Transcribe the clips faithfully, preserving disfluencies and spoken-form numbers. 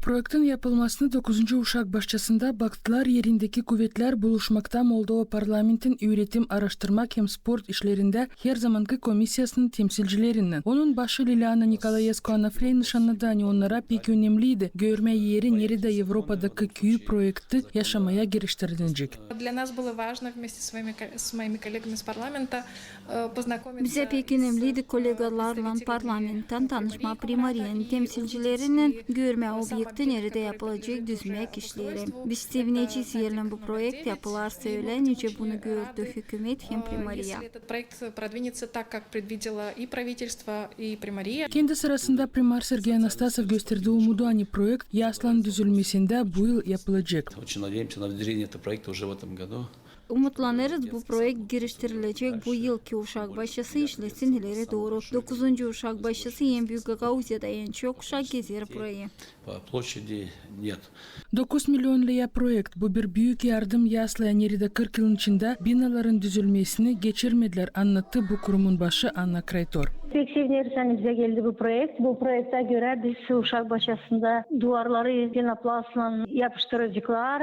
Proektin yapılmasını dokuzuncu uşak başçasında baktılar erindeki kuvetlär buluşmakta Moldova parlamentin üüretim, aaraştırmak hem sport işlerindä herzamankı komissiyasının temsilcilerinnän. Onun başı Liliana Nikolaescu Anafrey nışannadı, ani onnara pek önemliydi görmää eri, neredä Evropadakı küüyü proekti yaşamaya giriştirilecek. Для нас было важно вместе с своими ко-, с моими коллегами с парламента, э, познакомиться. Bizä pek önemliydi kolegalarlan parlamenttan tanışmaa primariyanın temsilcilerinnän, görmää obyekti, neredä yapılacek düzmäk işleri. Biz sevinecez, eer bu proekt yapılarsa ölä, nicä bunu gördü hükümet hem primariya. Этот проект продвинется так, как предвидела и правительство, и примария. Kendi sırasında primar Sergey Anastasov gösterdi umudu, ani proekt Yaslan düzülmesindä bu yıl yapılacek. Очень надеемся на внедрение этого проекта уже в этом году. Umutlanêrız, bu proekt giriştirilecek bu yıl, ki uşak başçası işlesin ileri dooru. Dokuzuncu uşak başçası en büük Gagauziyada, en çok uşak gezer burayı. По площади нет. Dokuz milyon leya proekt, bu bir büük yardım Yaslaya, neredä kırk yılın içindä binaların düzülmesini geçirmedilär, annattı bu kurumun başı Anna Kraytor. Pek sevineriz, ani bizä geldi bu proekt. Bu proektä görä biz uşak başçasında duvarları penoplastlan yapıştıraceklar,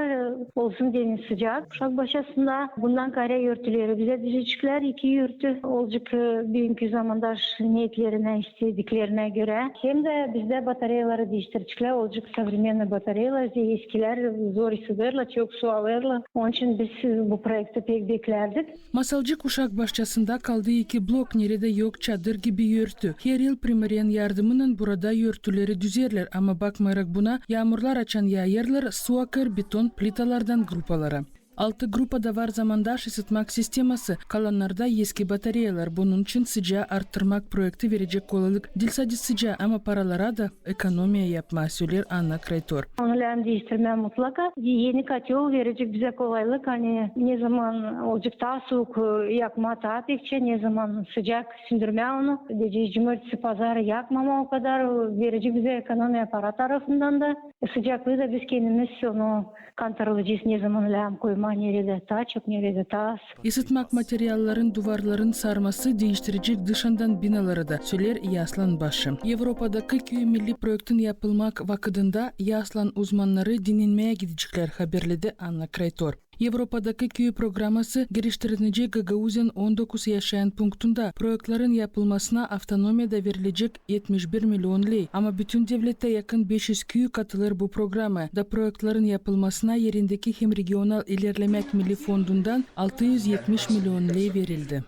olsun deyni sıcak uşak başçasında. Bundan kaarä örtüleri bizä düzecekler, iki örtü olacek, e, büünkü zamandaş niyetlerinä, istediklerinä görä. Hem dä bizdä batareyaları diiştireceklär, olacek современный batareyalar, eskilär zor ısıdêrlar, çok su alêrlar. Onun için biz, e, bu proekti pek beklärdik. Masalcık uşak başçasında kaldı iki blok, neredä yok çadır gibi örtü. Her yıl primariyanın yardımınnan burada örtüleri düzerlär, ama bakmayarak buna, yaamurlar açan yaayêrlar, su akêr beton plitalardan grupalara. Altı grupada var zamandaş ısıtmak sisteması, kalannarda eski batareyalar. Bunun için sıcaa arttırmak proekti verecek kolaylık diil sade sıcaa, ama paralara da ekonomiya yapmaa, söleer Anna Kraytor. Onu lääzım diiştirmää mutlaka. Eni kotel verecek bizä kolaylık, ani ne zaman olacek taa suuk, e, yakmaa taa pekçä, ne zaman sıcak, sündürmää onu. Deyecez, cumartesi, pazar yakmamaa o kadar, e, verecek bizä ekonomiya para tarafından da. E, sıcaklıı da biz kendimiz onu kontrol edecez, ne zaman lääzım koymaa, neredä taa çok, neredä taa az. Isıtmak materialların duvarların sarması diiştirecek dışından binaları da, söleer Yaslan başı. Evropadakı küüyü milli proektin yapılmak vakıdında Yaslan uzmannarı dinnenmää gideceklär, haberledi Anna Kraytor. Evropadakı küüyü programası giriştirinecek Gagauziyanın on dokuz yaşayan punktunda. Proektlerin yapılmasına avtonomiyada verilecek etmiş bir milyon ley, ama bütün devlettä yakın beş üz küüyü katılêr bu programaya. Da proektlerin yapılmasına erindeki hem regional ilerlemäk milli fondundan altı üz etmiş milyon ley verildi.